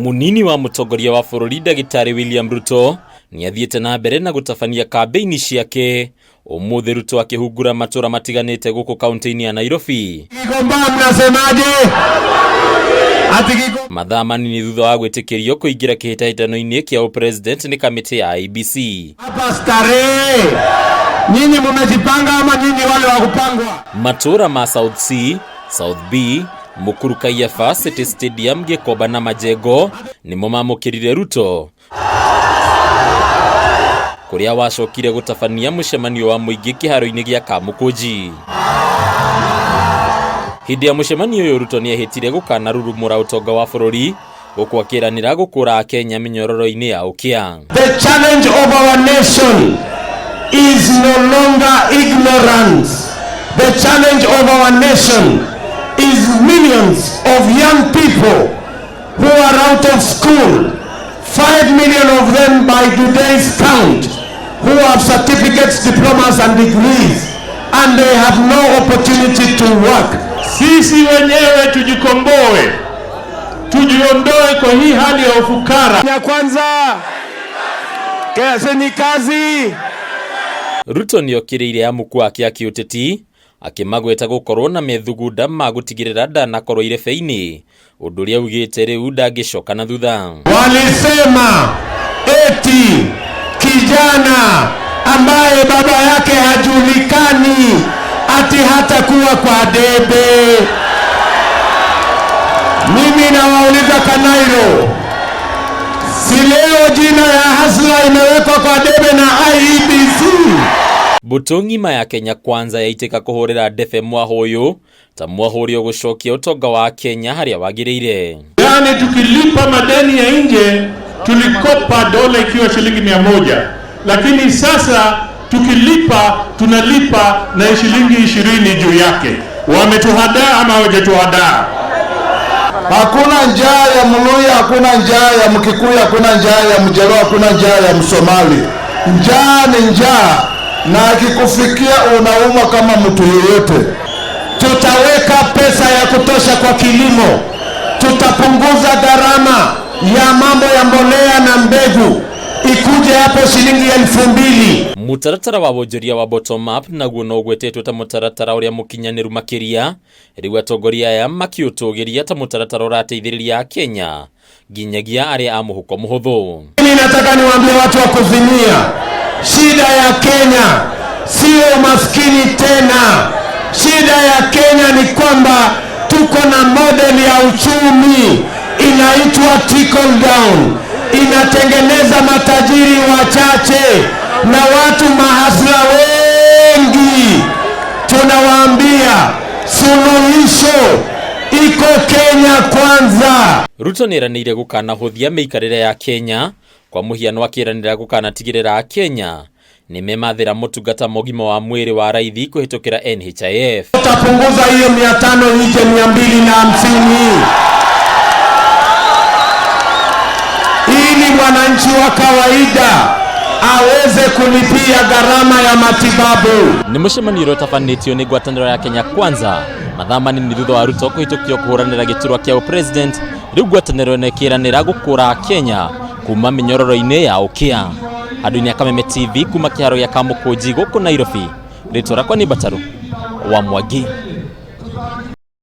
Munini wa mũtongoria wa bũrũri Ndagĩtarĩ William Ruto nĩ athiĩte na mbere na gũtabania kambĩini ciake. Ũmũthĩ Ruto akĩhungura matũra matiganĩte gũkũ kaunti-inĩ ya Nairobi. Gikomba mnasemaje? Ati Gikomba Mathaa manini thutha wa gwĩtĩkĩrio kũingĩra kĩhĩtahĩtano-inĩ kĩa ũpresident nĩ kamĩtĩ ya IEBC. Hapa starehe. Nyinyi mumejipanga ama nyinyi wale wa kupangwa? Matũra ma South C, South B, Mukuru Kaiyafa, City Stadium, Gĩkomba na Majengo nĩmo mamũkĩrire Ruto kũrĩa wacokire gũtabania mũcemanio wa mũingĩ kĩharo-inĩ gĩa Kamũkũnji. Hĩndĩ ya mũcemanio ũyũ Ruto nĩehĩtire gũkanarurumũra ũtonga wa bũrũri gũkũ akĩranĩra gũkũra Akenya mĩnyororo-inĩ ya ũkĩa. The challenge of our nation is no longer ignorance. The challenge of our nation is millions of young people who are out of school. 5 million of them by today's count who have certificates, diplomas and degrees, and they have no opportunity to work. Sisi wenyewe tujikomboe, tujiondoe kwa hii hali ya ufukara. Ya kwanza kazi ni kazi. Ruto nĩokĩrĩire amuku ake a kĩũteti akĩmagweta gũkorwo na methugunda ma gũtigĩrĩra ndanakorwo irebe-inĩ, ũndũ ũrĩa augĩte rĩu ndangĩcoka na thutha. Walisema eti kijana ambaye baba yake hajulikani ati hatakuwa kwa debe. Mimi nawauliza Kanairo, si leo jina ya Hustler imewekwa kwa debe na IEBC? Mbũtũ ng'ima ya Kenya Kwanza yaitĩka kũhũrĩra ndebe mwahũ ũyũ ta mwahũ ũrĩa ũgũcokia ũtonga wa Kenya harĩa wagĩrĩire. Yaani tukilipa madeni ya nje tulikopa dola ikiwa shilingi 100, lakini sasa tukilipa tunalipa na shilingi 20 juu yake. Wametuhadaa ama hawajatuhadaa? Hakuna njaa ya Mluya, hakuna njaa ya Mkikuyu, hakuna njaa ya Mjaluo, hakuna njaa ya Msomali. Njaa ni njaa, na akikufikia unaumwa kama mtu yeyote. Tutaweka pesa ya kutosha kwa kilimo, tutapunguza gharama ya mambo ya mbolea na mbegu, ikuje hapo shilingi 2000. Mũtaratara wa wonjoria wa bottom up naguo no ũgwetetwo ta mũtaratara ũrĩa mũkinyanĩru makĩria, rĩu atongoria aya makĩũtũgĩria ta mũtaratara ũrateithĩrĩria Akenya nginyagia arĩa a mũhuko mũhũthũ. Mimi nataka niwaambie watu wa kuzimia, shida ya Kenya sio umaskini tena. Shida ya Kenya ni kwamba tuko na model ya uchumi inaitwa trickle down, inatengeneza matajiri wachache na watu mahasla wengi. Tunawaambia suluhisho iko Kenya Kwanza. Ruto nĩeranĩire gũkanahũthia mĩikarĩre ya Kenya, kwa mũhiano akĩranĩra gũkanatigĩrĩra Akenya nĩmemathĩra motungata ma ũgima wa mwĩrĩ wa raithi kũhĩtũkĩra NHIF. Tutapunguza hiyo 500 ije 250 ili mwananchi wa kawaida aweze kulipia gharama ya matibabu. Nĩ mũcemanio ũrĩa ũtabanĩtio nĩ ngwatanĩro ya Kenya Kwanza mathaa manini thutha wa Ruto kũhĩtũkio kũhũranĩra gĩturwa kĩa ũpresident. Rĩu ngwatanĩro ĩno ĩkĩranĩra gũkũra Kenya kuma mĩnyororo-inĩ ya ũkĩa. Handũ-inĩ ya Kameme TV kuma kĩharo gĩa Kamũkũnji gũkũ Nairobi, rĩtwa rakwa nĩ Mbataru wa Mwangi.